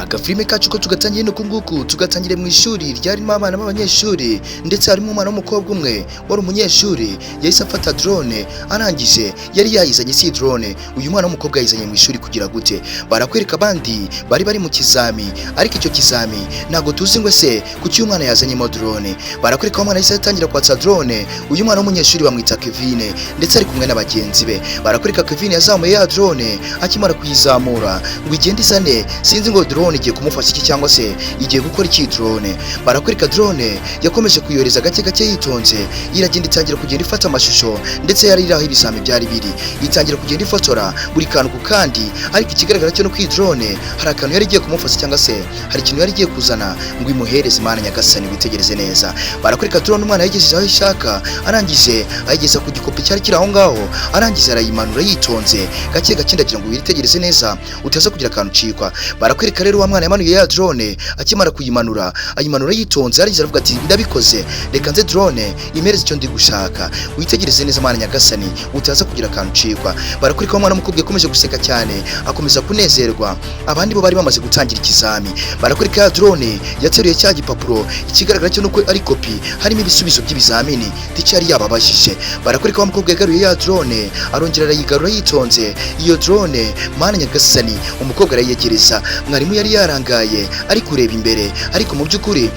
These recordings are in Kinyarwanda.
Agafilime kacu ko tugatangiye nuku nguku, tugatangire mu ishuri ryarimo abana b'abanyeshuri, ndetse harimo umwana w'umukobwa umwe wari umunyeshuri. Yahise afata drone, arangije yari yayizanye. Si drone, uyu mwana w'umukobwa yayizanye mu ishuri kugira gute? Barakwereka abandi bari bari mu kizami, ariko icyo kizami ntabwo tuzi ngo ese kuki uyu mwana yazanyemo drone. Barakwereka aho umwana yahise atangira kwatsa drone. Uyu mwana w'umunyeshuri bamwita Kevin, ndetse ari kumwe na bagenzi be. Barakwereka Kevin yazamuye ya drone. Akimara kuyizamura ngo igende izane, sinzi ngo drone igiye kumufasha iki cyangwa se igiye gukora iki drone. Barakwereka drone yakomeje kuyohereza gake gake yitonze, iragenda itangira kugenda ifata amashusho, ndetse yari iri aho ibizami byari biri, itangira kugenda ifotora buri kantu ku kandi. Ariko ikigaragara cyo no kuri drone hari akantu yari igiye kumufasha cyangwa se hari ikintu yari igiye kuzana ngo imuhereze. Imana nyagasani, witegereze neza. Barakwereka drone umwana yayigejeje aho ishaka, arangije ayigeza ku gikopi cyari kiri aho ngaho, arangije arayimanura yitonze gake gake. Ndagira ngo witegereze neza utaza kugira akantu ucikwa. Barakwereka rero wa mwana yamanuye ya drone. Akimara kuyimanura, ayimanura yitonze, arangije aravuga ati: "Ndabikoze, reka nze drone imereze icyo ndi gushaka." Witegereze neza, mwana nyagasani, utaza kugira akantu ucikwa. Barakwereka wa mwana w'umukobwa yakomeje guseka cyane, akomeza kunezerwa. Abandi bo bari bamaze gutangira ikizami. Barakwereka ya drone yateruye cya gipapuro, ikigaragara cyo nuko ari kopi, harimo ibisubizo by'ibizamini teacher yari yababajije. Barakwereka wa mukobwa yagaruye ya drone, arongera arayigarura yitonze. Iyo drone, mana nyagasani, umukobwa arayiyegereza. Mwarimu yari yarangaye ari kureba imbere, ariko mu by'ukuri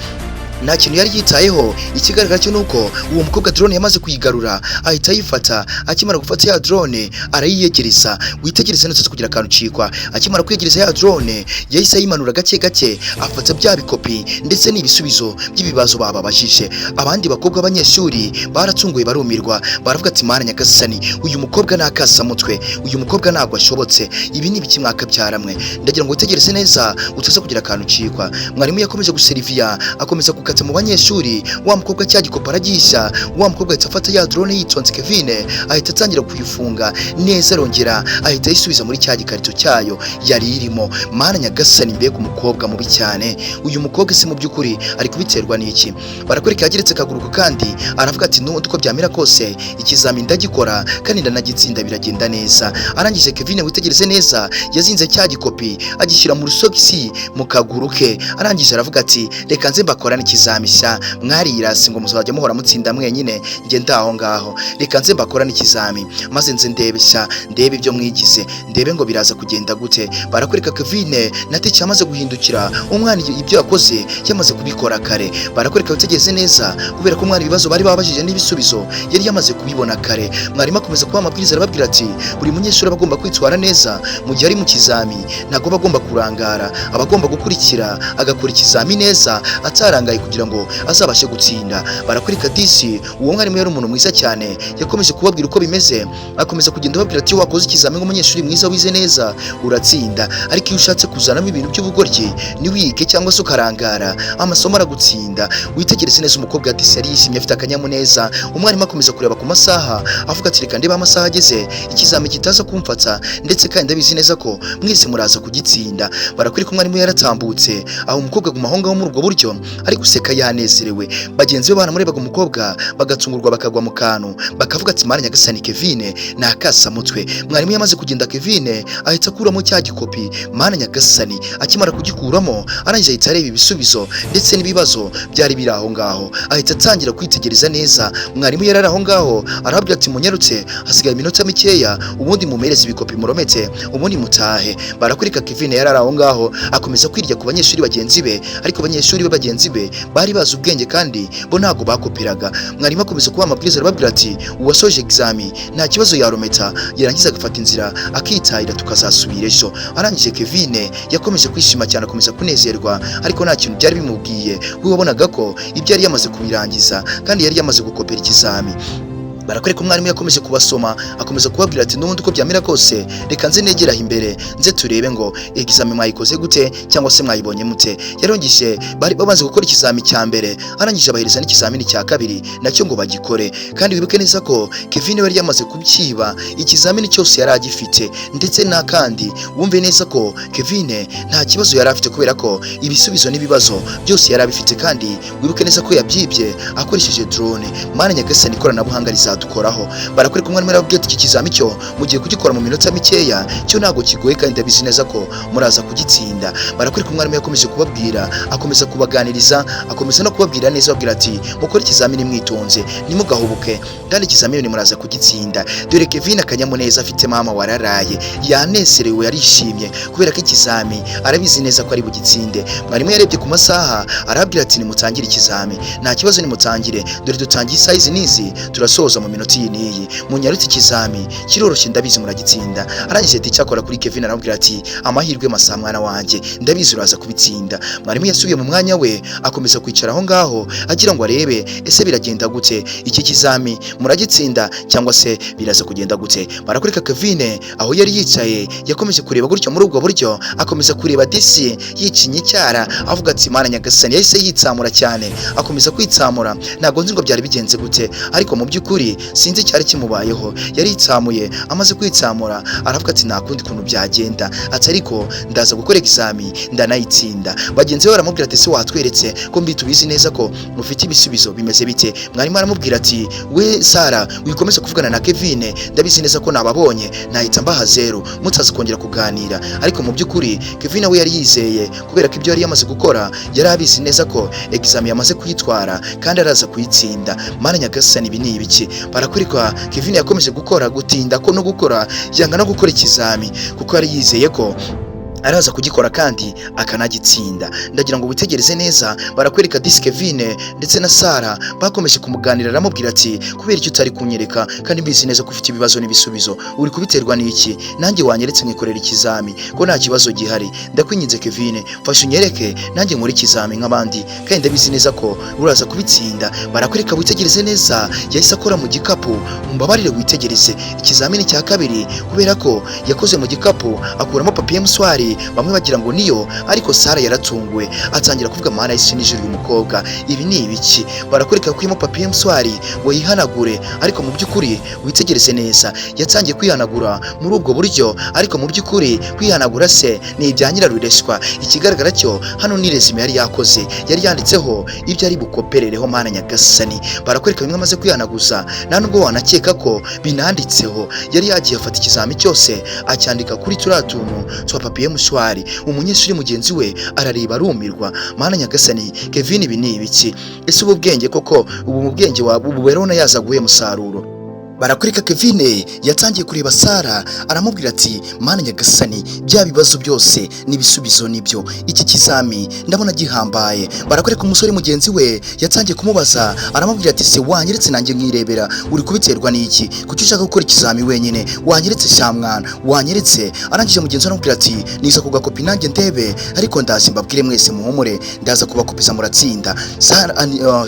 nta kintu yari yitayeho. Ikigaragara cyo nuko uwo mukobwa drone yamaze kuyigarura, ahita ayifata. Akimara gufata ya drone arayiyegereza. Witegereze neza kugira akantu ucikwa. Akimara kwiyegereza ya drone, yahise ayimanura gake gake, afata bya bikopi ndetse n'ibisubizo by'ibibazo bababajije. Abandi bakobwa b'abanyeshuri baratunguye, barumirwa, baravuga ati: "Mana nyagasani, uyu mukobwa ni akasamutwe, uyu mukobwa ntabwo ashobotse, ibi ni ibiki mwakabyaramwe?" Ndagira ngo witegereze neza utaza kugira akantu ucikwa. Mwarimu yakomeje guseriviya, akomeza gukata mu banyeshuri. Wa mukobwa cya gikopo aragisha. Wa mukobwa ahita afata ya drone yitonze, Kevin, ahita atangira kuyifunga neza, arongera ahita ayisubiza muri cya gikarito cyayo yari irimo. Mana nyagasani, mbega umukobwa mubi cyane! Uyu mukobwa se mu by'ukuri ari kubiterwa n'iki? Barakwereka yageretse akaguru ku kandi, aravuga ati: "N'ubundi uko byamera kose ikizami ndagikora kandi ndanagitsinda, biragenda neza." Arangije Kevin, witegereze neza, yazinze cya gikopi agishyira mu rusogisi mu kaguru ke, arangije aravuga ati: "Reka nze mbakorane ikizami sha, mwarirasi ngo muzajya muhora mutsinda mwenyine, njye ndaho ngaho. Reka nze mbakorane ikizami maze nze ndebe sha, ndebe ibyo mwigize, ndebe ngo biraza kugenda gute." Barakwereka Kevin na teacher amaze guhindukira, umwana ibyo yakoze yamaze kubikora kare. Barakwereka, witegereze neza, kubera ko umwana ibibazo bari babajije n'ibisubizo yari yamaze kubibona kare. Mwarimu akomeza kubaha amabwiriza, arababwira ati: "Buri munyeshuri aba agomba kwitwara neza mu gihe ari mu kizami, ntabwo aba agomba kurangara, aba agomba gukurikira agakora ikizami neza atarangaye kugira ngo azabashe gutsinda." Barakwereka disi uwo mwarimu yari umuntu mwiza cyane, yakomeje kubabwira uko bimeze, akomeza kugenda ababwira ati: "Iyo wakoze ikizami nk'umunyeshuri mwiza wize neza uratsinda, ariko iyo ushatse kuzanamo ibintu by'ubugoryi ntiwige cyangwa se ukarangara, amasomo aragutsinda." Witegereze neza, umukobwa disi yari yishimye, afite akanyamuneza. Umwarimu akomeza kureba ku masaha, avuga ati: "Reka ndebe amasaha ageze, ikizami kitaza kumfata, ndetse kandi ndabizi neza ko mwese muraza kugitsinda." Barakwereka umwarimu yaratambutse aho, umukobwa aguma aho ngaho muri ubwo buryo ari guseka yanezerewe. Bagenzi be baramurebaga umukobwa bagatungurwa, bakagwa mu kantu, bakavuga ati: "Mana nyagasani, Kevin ni akasamutwe." Mwarimu yamaze kugenda, Kevin ahita akuramo cya gikopi. Mana nyagasani, akimara kugikuramo, arangije ahita areba ibisubizo ndetse n'ibibazo byari biri aho ngaho, ahita atangira kwitegereza neza. Mwarimu yari ari aho ngaho, arababwira ati: "Munyarutse, hasigaye iminota mikeya, ubundi mumereze ibikopi murometse, ubundi mutahe." Barakwereka Kevin yari ari aho ngaho, akomeza kwirya ku banyeshuri bagenzi be, ariko abanyeshuri be bagenzi be bari bazi ubwenge kandi bo ntabwo bakoperaga. Mwarimu akomeza kubaha amabwiriza, arababwira ati: "Uwasoje exami nta kibazo yarometa, yarangiza agafata inzira akitahira, tukazasubira ejo." Arangije Kevin yakomeje kwishima cyane, akomeza kunezerwa, ariko nta kintu byari bimubwiye. We wabonaga ko ibyo yari yamaze kubirangiza kandi yari yamaze gukopera ikizami. Barakwereka umwarimu yakomeje kubasoma, akomeza kubabwira ati: "N'ubundi uko byamera kose reka nze negera aho imbere, nze turebe ngo examen mwayikoze gute cyangwa se mwayibonye mute." Yarongije, bari bamaze gukora ikizami cya mbere, arangije abahereza n'ikizamini cya kabiri nacyo ngo bagikore. Kandi wibuke neza ko Kevin yari yamaze kubyiba, ikizamini cyose yari agifite, ndetse n'akandi wumve neza ko Kevin nta kibazo yari afite, kubera ko ibisubizo n'ibibazo byose yari abifite. Kandi wibuke neza ko yabyibye akoresheje drone. Mana nyagasani, ikoranabuhanga rizadu ntiyadukoraho. Barakwereka umwarimu yarababwiye ati iki kizami cyo mugiye kugikora mu minota mikeya, cyo ntabwo kigoye kandi ndabizi neza ko muraza kugitsinda. Barakwereka umwarimu yakomeje kubabwira, akomeza kubaganiriza, akomeza no kubabwira neza, ababwira ati mukore ikizamini mwitonze, ntimugahubuke, kandi ikizamini muraza kugitsinda. Dore Kevin akanyamuneza afite, mama wararaye yanezerewe, yarishimye kubera ko ikizami arabizi neza ko ari bugitsinde. Mwarimu yarebye ku masaha arababwira ati nimutangire ikizami, nta kibazo, nimutangire, dore dutangiye isaha izi n'izi, turasoza mu minota iyi n'iyi, munyarutse, ikizami kiroroshye, ndabizi muragitsinda. Arangije ati icyakora kuri Kevin aramubwira ati amahirwe masa mwana wanjye, ndabizi uraza kubitsinda. Mwarimu yasubiye mu mwanya we, akomeza kwicara aho ngaho agira ngo arebe ese biragenda gute, iki kizami muragitsinda cyangwa se biraza kugenda gute. Barakwereka Kevin aho yari yicaye yakomeje kureba gutyo muri ubwo buryo, akomeza kureba disi yicinye icyara, avuga ati Mana nyagasani. Yahise yitsamura cyane, akomeza kwitsamura, ntabwo nzi ngo byari bigenze gute, ariko mu by'ukuri sinzi icyari kimubayeho. Yari yitsamuye, amaze kwitsamura aravuga ati nta kundi kuntu byagenda, ati ariko ndaza gukora exami ndanayitsinda. Bagenzi be baramubwira ati ese watweretse ko mbi tubizi neza ko ufite ibisubizo, bimeze bite? Mwarimu aramubwira ati we Sara, wikomeza kuvugana na Kevin, ndabizi neza ko nababonye nahita mbaha zero mutazi kongera kuganira. Ariko mu by'ukuri Kevin we yari yizeye kubera ko ibyo yari yamaze gukora yari abizi neza ko exam yamaze kuyitwara kandi araza kuyitsinda. Mana nyagasani, ibi ni ibiki? Barakwereka Kevin yakomeje gukora, gutinda ko no gukora, yanga no gukora ikizami kuko yari yizeye ko araza kugikora kandi akanagitsinda. Ndagira ngo witegereze neza, barakwereka disi Kevin ndetse na Sara bakomeje kumuganira, aramubwira ati kubera icyo utari kunyereka kandi mbizi neza ko ufite ibibazo n'ibisubizo, uri kubiterwa n'iki? Nanjye wanyeretse nkikorera ikizami ko nta kibazo gihari. Ndakwinginze Kevin, mfasha unyereke nanjye nkore ikizami nk'abandi kandi ndabizi neza ko uraza kubitsinda. Barakwereka, witegereze neza, yahise akora mu gikapu. Mumbabarire witegereze ikizamini cya kabiri, kubera ko yakoze mu gikapu akuramo papier mouchoir, bamwe bagira ngo niyo, ariko Sara yaratunguwe atangira kuvuga Mana y'isi n'ijuru, uyu mukobwa ibi ni ibiki? Barakwereka ko papier mouchoir ngo yihanagure, ariko mu by'ukuri witegereze neza, yatangiye kwihanagura muri ubwo buryo, ariko mu by'ukuri kwihanagura se ni ibya nyirarureshwa. Ikigaragara cyo hano ni résumé yari yakoze, yari yanditseho ibyo ari bukoperereho. Mana nyagasani, barakwereka bimwe amaze kwihanaguza, nta nubwo wanakeka ko binanditseho. Yari yagiye afata ikizami cyose acyandika kuri turiya tuntu twa papier mouchoir. Umunyeshuri mugenzi we arareba arumirwa. Mana nyagasani, Kevin ibi ni ibiki? Ese ubu bwenge koko, ubu mu bwenge wa ubu berona yaza guhe musaruro? Barakwereka Kevin yatangiye kureba Sara, aramubwira ati Mana nyagasani, bya bibazo byose n'ibisubizo nibyo, iki kizami ndabona gihambaye. Barakwereka umusore mugenzi we yatangiye kumubaza, aramubwira ati se wanyeretse nanjye nkirebera, uri kubiterwa n'iki? Kuki ushaka gukora ikizami wenyine? Wanyeretse sha mwana, wanyeretse. Arangije mugenzi we aramubwira ati niza kugakopi nanjye ndebe, ariko ndazi mbabwire mwese muhumure, ndaza kubakopiza muratsinda. Sara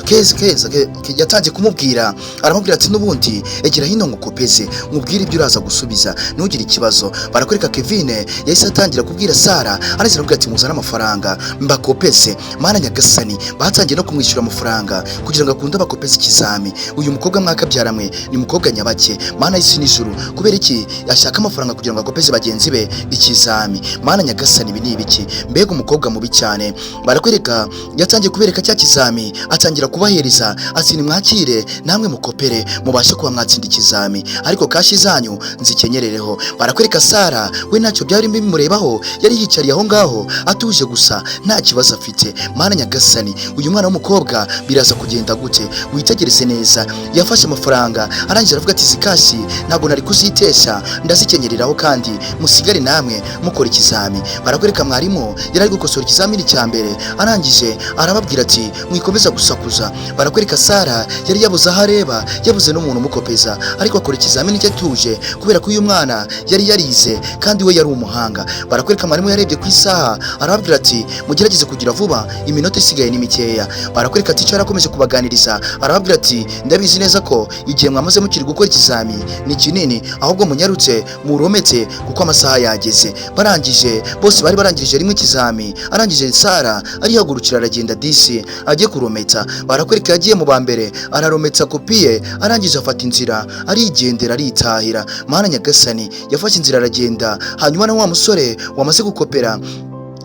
Keza Keza yatangiye kumubwira, aramubwira ati n'ubundi egera hino ngukopeze nkubwire ibyo uraza gusubiza, ntugire ikibazo. Barakwereka Kevin yahise atangira kubwira Sara, arahise aramubwira ati muzane amafaranga mbakopeze. Mana nyagasani, batangiye no kumwishyura amafaranga kugira ngo akunde abakopeze ikizami. Uyu mukobwa mwakabyaramwe ni mukobwa nyabake, Mana y'isi n'ijuru, kubera iki ashaka amafaranga kugira ngo akopeze bagenzi be ikizami? Mana nyagasani, ibi ni ibiki? Mbega umukobwa mubi cyane! Barakwereka yatangiye kubereka cya kizami, atangira kubahereza ati nimwakire namwe mukopere mubashe kuba mwatsinda ikizami, ariko cash zanyu nzikenyerereho. Barakwereka Sara we ntacyo byari bimurebaho, yari yicariye aho ngaho atuje gusa, nta kibazo afite. Mana nyagasani, uyu mwana w'umukobwa biraza kugenda gute? Witegereze neza, yafashe amafaranga arangije aravuga ati izi cash ntabwo nari kuzitesha, ndazikenyereraho kandi musigare namwe mukora ikizami. Barakwereka mwarimu yari ari gukosora ikizamini cya mbere, arangije arababwira ati mwikomeza gusakuza. Barakwereka Sara yari yabuze aho areba, yabuze n'umuntu umukopeza, ariko akora ikizamini cye atuje kubera ko uyu mwana yari yarize kandi we yari umuhanga. Barakwereka mwarimu yarebye ku isaha, arababwira ati mugerageze kugira vuba, iminota isigaye ni mikeya. Barakwereka ati yarakomeje kubaganiriza, arababwira ati ndabizi neza ko igihe mwamaze mukiri gukora ikizami ni kinini, ahubwo munyarutse murometse kuko amasaha yageze. Barangije bose bari barangirije rimwe ikizami, arangije Sara arihagurukira aragenda disi ajye kurometsa. Barakwereka yagiye mu ba mbere, ararometsa kopi ye, arangije afata inzira arigendera aritahira. Mana nyagasani, yafashe inzira aragenda. Hanyuma na wa musore wamaze gukopera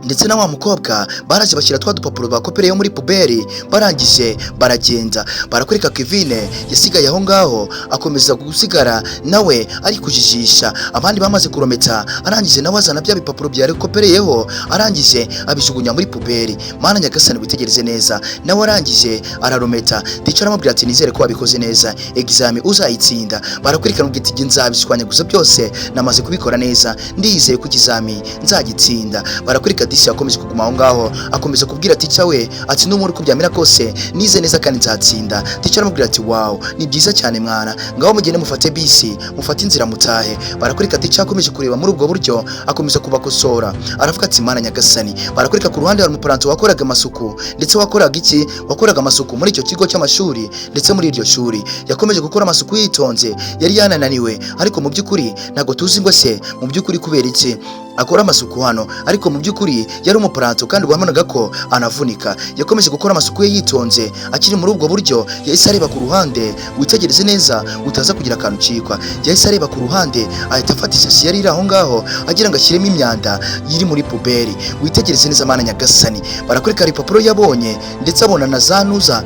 Ndetse na wa mukobwa baraje bashyira twa dupapuro bakopereyeho muri poubelle, barangije baragenda. Barakwereka Kevin yasigaye aho ngaho, akomeza gusigara nawe ari kujijisha. Abandi bamaze kurometa, arangije nawe azana bya bipapuro byari kopereyeho, arangije abijugunya muri poubelle. Mana nyagasani, witegereze neza, nawe arangije ararometa. Teacher aramubwira ati: "Nizere ko wabikoze neza, examen uzayitsinda." Barakwerekana ubwo ati: "Nzabishwanya gusa, byose namaze kubikora neza, ndizeye ko ikizami nzagitsinda." Barakwereka disi yakomeje kuguma aho ngaho, akomeza kubwira teacher we ati: "N'umuntu uko byamera kose nize neza kandi nzatsinda." Teacher aramubwira ati: "Wow, ni byiza cyane mwana, ngaho mugende mufate bisi, mufate inzira mutahe." Barakwereka teacher akomeje kureba muri ubwo buryo, akomeza kubakosora, aravuga ati: "Mana nyagasani." Barakwereka ku ruhande hari umuparanto wakoraga amasuku, ndetse wakoraga iki? Wakoraga amasuku muri icyo kigo cy'amashuri, ndetse muri iryo shuri yakomeje gukora amasuku yitonze. Yari yanananiwe, ariko mu by'ukuri ntabwo tuzi ngo se mu by'ukuri kubera iki akora amasuku hano, ariko mu by'ukuri yari umuparanto kandi wabonaga ko anavunika. Yakomeje gukora amasuku ye yitonze. Akiri muri ubwo buryo, yahise areba ku ruhande. Witegereze neza utaza kugira akantu ucikwa. Yahise areba ku ruhande, ahita afata ishashi yari iri aho ngaho, agira ngo ashyiremo imyanda iri muri poubelle. Witegereze neza, mana nyagasani. Barakwereka ibipapuro yabonye, ndetse abona na za nuza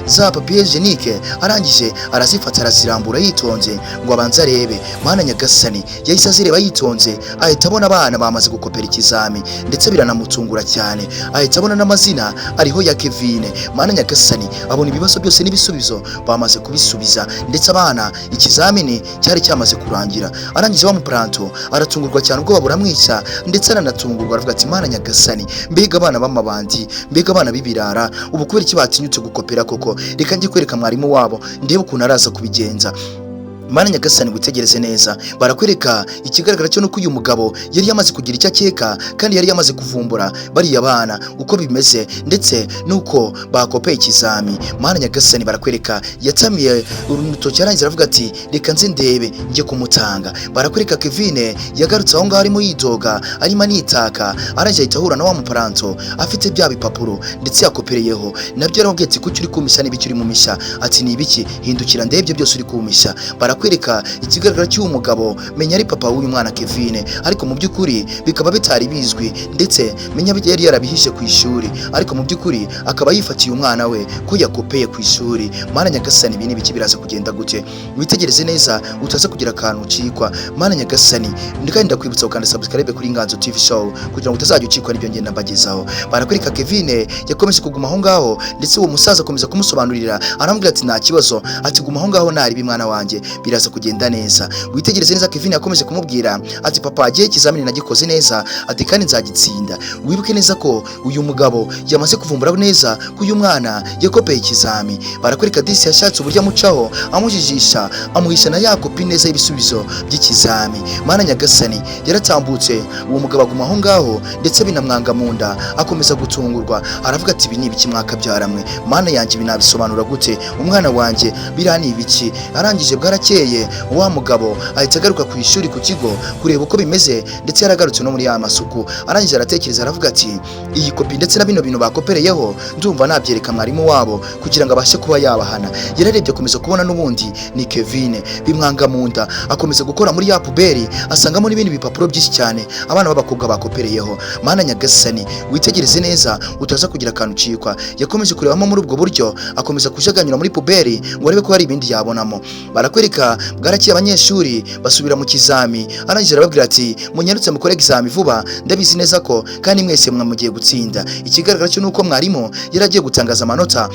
za papier hygiénique, arangije arazifata, arazirambura yitonze ngo abanze arebe. Mana nyagasani, yahise azireba yitonze, ahita abona abana bamaze gukopera ikizami, ndetse biranamutungura cyane. Ahita abona n'amazina ariho ya Kevin. Mana nyagasani, abona ibibazo byose n'ibisubizo bamaze kubisubiza, ndetse abana ikizamini cyari cyamaze kurangira. Arangije wa muparanto aratungurwa cyane, ubwoba buramwica, ndetse aranatungurwa, aravuga ati: "Mana nyagasani, mbega abana b'amabandi, mbega abana b'ibirara, ubu kubera iki batinyutse gukopera koko? Reka njye kwereka mwarimu wabo, ndebe ukuntu araza kubigenza." Mana nyagasani, witegereze neza. Barakwereka ikigaragara cyo nuko uyu mugabo yari yamaze kugira icyo akeka, kandi yari yamaze kuvumbura bariya bana uko bimeze, ndetse nuko bakopeye ikizami. Mana nyagasani, barakwereka yatamiye urutoki, arangiza aravuga ati: "Reka nze ndebe njye kumutanga." Barakwereka Kevin yagarutse aho ngaho arimo yidoga, arimo anitaka, arangije ahita ahura na wa muparanto afite bya bipapuro ndetse yakopereyeho nabyo. Yaramubwiye ati: "Kuki uri kumisha? N'ibiki uri mumisha?" Ati: "Ni ibiki? Hindukira ndebye byose uri kumisha." Barakwereka ikigaragara cy'uwo mugabo menya ari papa w'uyu mwana Kevin, ariko mu by'ukuri bikaba bitari bizwi, ndetse menya yari yarabihishe ku ishuri, ariko mu by'ukuri akaba yifatiye umwana we ko yakopeye ku ishuri. Mana nyagasani, ibi ni ibiki? Biraza kugenda gute? Witegereze neza utaza kugira akantu ucikwa. Mana nyagasani, kandi ndakwibutsa gukanda subscribe kuri Inganzo TV Show kugira ngo utazajya ucikwa n'ibyo ngenda mbagezaho. Barakwereka Kevin yakomeje kuguma aho ngaho, ndetse uwo musaza akomeza kumusobanurira, aramubwira ati: "Nta kibazo," ati: "Guma aho ngaho, naribi mwana wanjye, biraza kugenda neza." Witegereze neza, Kevin yakomeje kumubwira ati: "Papa, agiye ikizamini nagikoze neza," ati: "kandi nzagitsinda." Wibuke neza ko uyu mugabo yamaze kuvumbura neza ko uyu mwana yakopeye ikizami. Barakwereka disi yashatse uburyo amucaho, amujijisha, amuhisha na ya kopi neza y'ibisubizo by'ikizami. Mana nyagasani, yaratambutse, uwo mugabo aguma aho ngaho, ndetse binamwanga mu nda, akomeza gutungurwa, aravuga ati: "Ibi ni ibiki mwakabyaramwe? Mana yanjye, ibi nabisobanura gute? Umwana wanjye biriya ni ibiki?" Arangije bwarakeye, wa mugabo ahita agaruka ku ishuri, ku kigo, kureba uko bimeze, ndetse yaragarutse no muri ya masuku. Arangije aratekereza, aravuga ati: "Iyi kopi ndetse na bino bintu bakopereyeho, ndumva nabyereka mwarimu wabo kugira ngo abashe kuba yabahana." Yararebye, akomeza kubona n'ubundi ni Kevin, bimwanga mu nda, akomeza gukora muri ya poubelle, asangamo n'ibindi bipapuro byinshi cyane abana b'abakobwa bakopereyeho. Mana nyagasani, witegereze neza utaza kugira akantu ucikwa. Yakomeje kurebamo muri ubwo buryo, akomeza kujaganyura muri poubelle ngo arebe ko hari ibindi yabonamo. Barakwereka bwarakeye, abanyeshuri basubira mu kizami, arangije arababwira ati: "Munyarutse mukore examen vuba, ndabizi neza ko kandi mwese mwamugiye gutsinda." Ikigaragara cyo nuko mwarimu yari agiye gutangaza amanota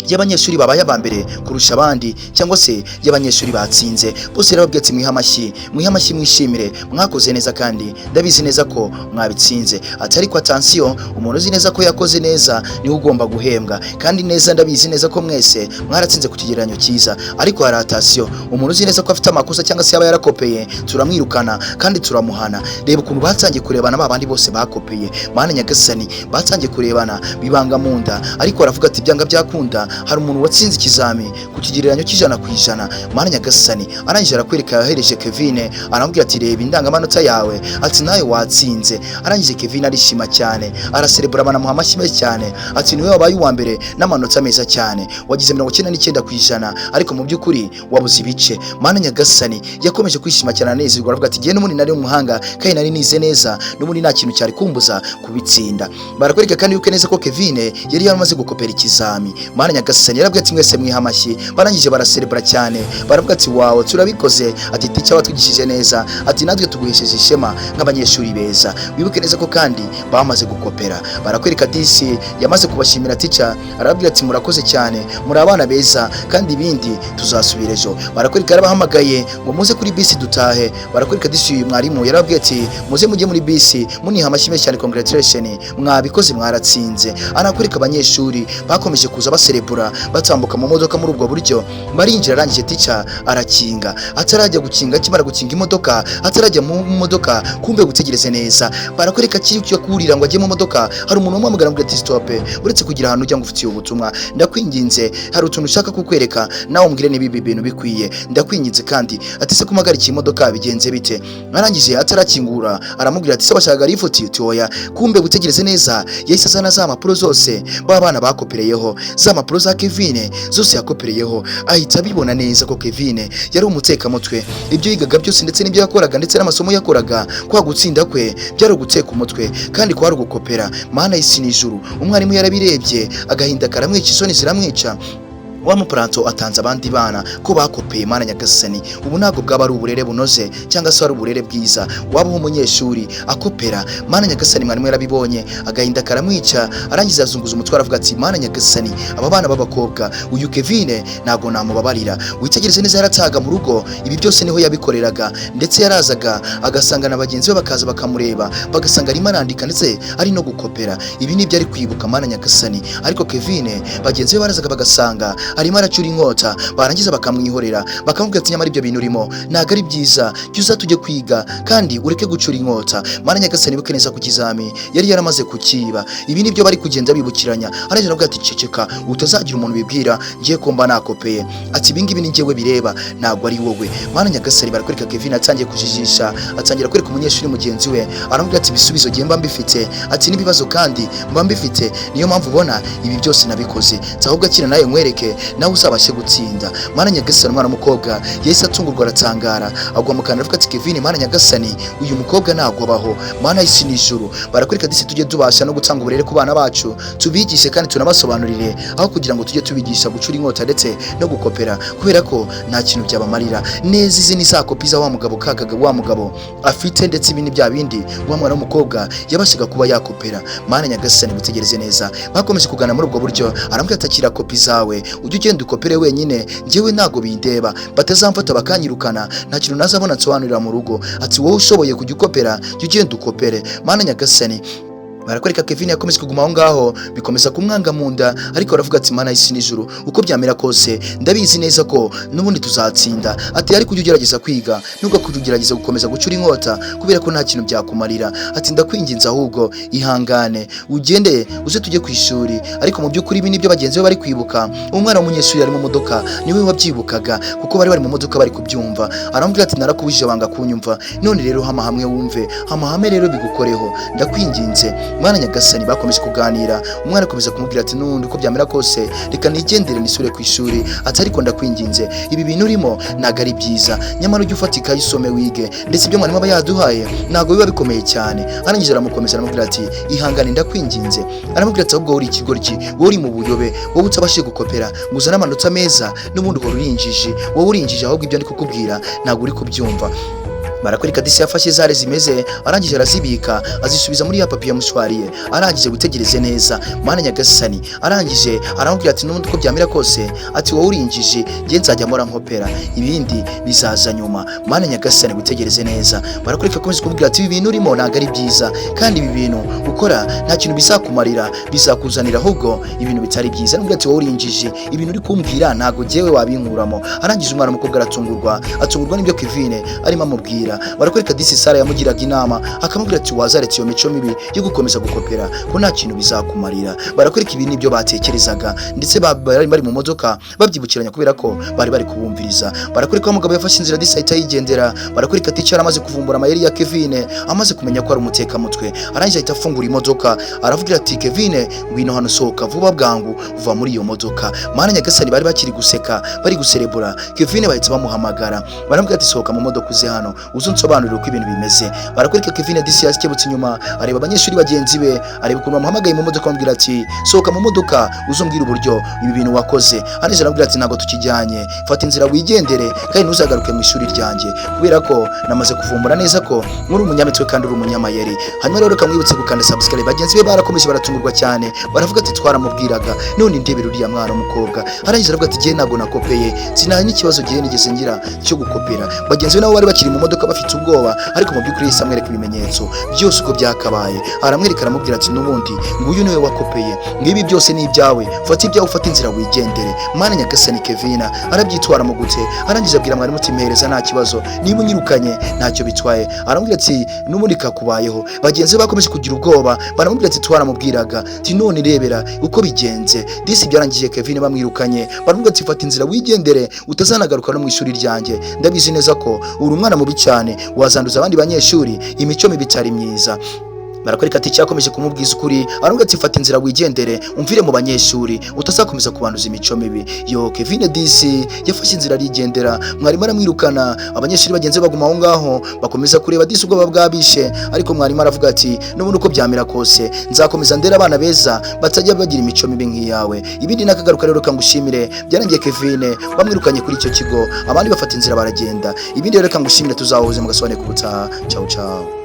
y'abanyeshuri babaye aba mbere kurusha abandi, cyangwa se y'abanyeshuri batsinze bose. Yarababwiye ati: "Mwihe amashyi, mwihe amashyi, mwishimire, mwakoze neza kandi ndabizi neza ko mwabitsinze." Ati: "Ariko attention, umuntu uzi neza ko yakoze neza niwe ugomba guhembwa kandi neza. Ndabizi neza ko mwese mwaratsinze ku kigereranyo cyiza, ariko hari attention, umuntu uzi neza ko afite amakosa cyangwa se yaba yarakopeye, turamwirukana kandi turamuhana." Reba ukuntu batangiye kurebana, ba bandi bose bakopeye. Mana nyagasani, batangiye kurebana bibanga mu nda, ariko aravuga ati: "Byanga byakunda." Hari umuntu watsinze ikizami ku kigereranyo cy'100%. Mana nyagasani! Arangije arakwereka, yahereje Kevin, aramubwira ati: "Reba indangamanota yawe," ati: "Nawe watsinze." Arangije Kevin arishima cyane, araserebura, banamuha amashyi menshi cyane, ati: "Niwe wabaye uwa mbere n'amanota meza cyane, wagize 99%, ariko mu by'ukuri wabuze ibice." Mana nyagasani! Yakomeje kwishima cyane, anezerwa, aravuga ati: "Jye n'ubundi nari umuhanga kandi nari nize neza, n'ubundi nta kintu cyari kumbuza kubitsinda." Barakwereka kandi yuko neza ko Kevin yari yaramaze gukopera ikizami. Mana nyagasani! Yarabwiye ati: "Mwese mwiha amashyi." Barangije baraserebura cyane, baravuga ati: "Wawe turabikoze," ati: "Teacher watwigishije neza," ati: "Natwe tuguhesheje ishema nk'abanyeshuri beza." Wibuke neza ko kandi bamaze gukopera. Barakwereka disi yamaze kubashimira teacher, arababwira ati: "Murakoze cyane, muri abana beza, kandi ibindi tuzasubira ejo." Barakwereka yarabahamagaye ngo: "Muze kuri bisi dutahe." Barakwereka disi uyu mwarimu yarababwiye ati: "Muze mujye muri bisi," muniha amashyi menshi cyane, "Congratulation, mwabikoze, mwaratsinze." Anakwereka abanyeshuri bakomeje kuza baserebura, batambuka mu modoka muri ubwo buryo, barinjira. Arangije teacher arakinga, atarajya gukinga, akimara gukinga imodoka, atarajya mu modoka, kumbe gutegereze neza, barakwereka kiri kurira ngo ajye mu modoka, hari umuntu wamuhamagara ngo ati: "Stop, uretse kugira ahantu ujya ngo ufitiye ubutumwa, ndakwinginze, hari utuntu ushaka kukwereka, nawe umbwire niba ibi bintu bikwiye, ndakwinginze." Kandi ati: "Se kumpagarikiye imodoka bigenze bite?" Arangije atarakingura aramubwira ati: "Se washakaga lifuti?" Uti: "Oya." Kumbe gutegereze neza, yahise azana za mpapuro zose ba bana bakopereyeho, za mpapuro za Kevin zose yakopereyeho. Ahita abibona neza ko Kevin yari umutekamutwe. Ibyo yigaga byose ndetse n'ibyo yakoraga ndetse n'amasomo yakoraga, kwa gutsinda kwe byari uguteka umutwe kandi kwari ugukopera. Mana y'isi n'ijuru! Umwarimu yarabirebye, agahinda karamwica, isoni ziramwica. Wa muparanto atanze abandi bana ko bakopeye. Mana nyagasani! Ubu ntabwo bwaba ari uburere bunoze cyangwa se ari uburere bwiza wabaho umunyeshuri akopera. Mana nyagasani! Mwarimu yarabibonye, agahinda karamwica, arangiza azunguza umutwe, aravuga ati: "Mana nyagasani, aba bana b'abakobwa, uyu Kevin ntabwo namubabarira." Witegereze neza, yarataga mu rugo, ibi byose niho yabikoreraga, ndetse yarazaga agasanga na bagenzi be bakaza bakamureba, bagasanga arimo arandika ndetse ari no gukopera. Ibi nibyo ari kwibuka. Mana nyagasani! Ariko Kevin, bagenzi be barazaga bagasanga arimo aracura inkota, barangiza bakamwihorera, bakamubwira ati: "Nyamara ibyo bintu urimo ntabwo ari byiza, jya uza tujye kwiga kandi ureke gucura inkota." Mana nyagasani! Ibuke neza ku kizami yari yaramaze kukiba. Ibi nibyo bari kugenda bibukiranya. Arangije aravuga ati: "Ceceka, utazagira umuntu bibwira ngiye ko mba nakopeye," ati: "Ibi ngibi ni njyewe bireba, ntabwo ari wowe." Mana nyagasani! Barakwereka Kevin atangiye kujijisha, atangira kwereka umunyeshuri mugenzi we, aramubwira ati: "Ibisubizo ngiye mba mbifite," ati: "N'ibibazo kandi mba mbifite, niyo mpamvu ubona ibi byose nabikoze. Ahubwo akina nawe nkwereke, nawe uzabashe gutsinda." Mana nyagasani! Umwana w'umukobwa yahise atungurwa, aratangara, agwa mu kantu, aravuga ati: "Kevin, mana nyagasani, uyu mukobwa ntabwo abaho, mana y'isi n'ijuru." Barakwereka disi tujye tubasha no gutanga uburere ku bana bacu, tubigishe kandi tunabasobanurire, aho kugira ngo tujye tubigisha gucura inkota ndetse no gukopera, kubera ko nta kintu byabamarira neza. Izi ni za kopi za wa mugabo kagaga wa mugabo afite, ndetse ibi ni bya bindi wa mwana w'umukobwa yabashaga kuba yakopera. Mana nyagasani! Gutegereze neza, bakomeje kugana muri ubwo buryo, arambwira ati: "Akira kopi zawe, ujye ugenda ukopere wenyine, njyewe ntabwo bindeba, batazamfata bakanyirukana, nta kintu nazabona nsobanurira mu rugo." Ati: "Wowe ushoboye kujya ukopera, jya ugenda ukopere." Mana nyagasani! Barakwereka Kevin yakomeje kuguma aho ngaho, bikomeza kumwanga mu nda, ariko aravuga ati: "Mana y'isi n'ijuru, uko byamera kose ndabizi neza ko n'ubundi tuzatsinda." Ati: "Ariko ujye ugerageza kwiga, nubwo kujya ugerageza gukomeza gucura inkota, kubera ko nta kintu byakumarira." Ati: "Ndakwinginze, ahubwo ihangane ugende uze tujye ku ishuri." Ariko mu by'ukuri ibi nibyo bagenzi be bari kwibuka. Umwana w'umunyeshuri ari mu modoka niwe wabyibukaga, kuko bari bari mu modoka bari kubyumva. Aramubwira ati: "Narakubujije wanga kunyumva, none rero hama hamwe wumve, hama hamwe rero bigukoreho, ndakwinginze." Mwana nyagasani! Bakomeje kuganira, umwana akomeza kumubwira ati: "N'ubundi uko byamera kose reka nigendere nisubire ku ishuri." Ati: "Ariko ndakwinginze, ibi bintu urimo ntabwo ari byiza, nyamara ujye ufata ikayi usome wige, ndetse ibyo mwarimu aba yaduhaye ntabwo biba bikomeye cyane." Arangije aramukomeza, aramubwira ati: "Ihangane, ndakwinginze." Aramubwira ati: "Ahubwo wowe uri ikigoryi, wowe uri mu buyobe, wowe utabashije gukopera ngo uzane amanota meza, n'ubundi uhora uri injiji, wowe uri injiji, ahubwo ibyo ndi kukubwira ntabwo uri kubyumva." Barakwereka disi yafashe zare zimeze, arangije arazibika, azisubiza muri ya papier mouchoir. Arangije gutegereze neza, mana nyagasani, arangije aramubwira ati: "N'ubundi uko byamera kose," ati, "wowe uri injiji, njye nzajya mpora nkopera, ibindi bizaza nyuma." Mana nyagasani! Gutegereze neza, barakwereka akomeza kumubwira ati: "Ibi bintu urimo ntabwo ari byiza, kandi ibi bintu ukora nta kintu bizakumarira, bizakuzanira ahubwo ibintu bitari byiza." Aramubwira ati: "Wowe uri injiji, ibintu uri kumbwira ntabwo jyewe wabinkuramo." Arangije umwana w'umukobwa aratungurwa, atungurwa n'ibyo Kevin arimo amubwira. Baganira, barakwereka disi Sara yamugiraga inama, akamubwira ati: "Wazaretse iyo mico mibi yo gukomeza gukopera, ko nta kintu bizakumarira." Barakwereka ibi nibyo batekerezaga, ndetse bari bari mu modoka babyibukiranya kubera ko bari bari kubumviriza. Barakwereka ko umugabo yafashe inzira, disi ahita yigendera. Barakwereka ati amaze kuvumbura amayeri ya Kevin, amaze kumenya ko ari umutekamutwe, arangije ahita afungura imodoka, aravugira ati: "Kevin, ngwino hano, sohoka vuba bwangu, uva muri iyo modoka." Mana nyagasani, bari bakiri guseka, bari guserebura, Kevin bahita bamuhamagara, baramubwira ati: "Sohoka mu modoka uze hano, uze unsobanurire uko ibintu bimeze." Barakwereka Kevin disi yasikebutse inyuma, areba abanyeshuri bagenzi be, areba ukuntu bamuhamagaye mu modoka, bamubwira ati: "Sohoka mu modoka uze umbwire uburyo ibi bintu wakoze." Arangije aramubwira ati: "Ntabwo tukijyanye, fata inzira wigendere, kandi ntuzagaruke mu ishuri ryanjye, kubera ko namaze kuvumbura neza ko muri umunyamitwe kandi uri umunyamayeri." Hanyuma rero kamwibutse gukanda subscribe. Bagenzi be barakomeje baratungurwa cyane, baravuga ati: "Twaramubwiraga, none ndebera uriya mwana w'umukobwa." Arangije aravuga ati: "Jye ntabwo nakopeye, sinari n'ikibazo gihe nigeze ngira cyo gukopera." Bagenzi be nabo bari bakiri mu modoka bafite ubwoba, ariko mu by'ukuri yahise amwereka ibimenyetso byose uko byakabaye. Aramwereka, aramubwira ati: "N'ubundi nguyu niwe wakopeye, ngibi byose ni ibyawe, fata ibyawe, ufate inzira wigendere." Mana nyagasani, Kevina arabyitwara mu gute? Arangije abwira mwarimu ati: "Mpereza, nta kibazo, niba unyirukanye ntacyo bitwaye." Aramubwira ati: "N'ubundi kakubayeho." Bagenzi be bakomeje kugira ubwoba, baramubwira ati: "Twaramubwiraga ati none rebera uko bigenze." Disi byarangiye Kevin bamwirukanye, baramubwira ati: "Fata inzira wigendere, utazanagaruka no mu ishuri ryanjye. Ndabizi neza ko uri umwana mubi cyane, wazanduza abandi banyeshuri imico mibi itari myiza." Barakwereka ati cyakomeje kumubwiza ukuri, aramubwira ati: "Fata inzira wigendere, umvire mu banyeshuri, utazakomeza kubanduza imico mibi." Yo, Kevin disi yafashe inzira arigendera, mwarimu aramwirukana, abanyeshuri bagenzi be baguma aho ngaho bakomeza kureba disi ubwoba bwabishe. Ariko mwarimu aravuga ati: "N'ubundi uko byamera kose nzakomeza ndera abana beza batajya bagira imico mibi nk'iyawe." Ibindi nakagaruka. Rero kangushimire, byarangiye Kevin bamwirukanye kuri icyo kigo, abandi bafata inzira baragenda. Ibindi rero kangushimire, tuzahuze mu gasobanuye k'ubutaha. Ciao ciao.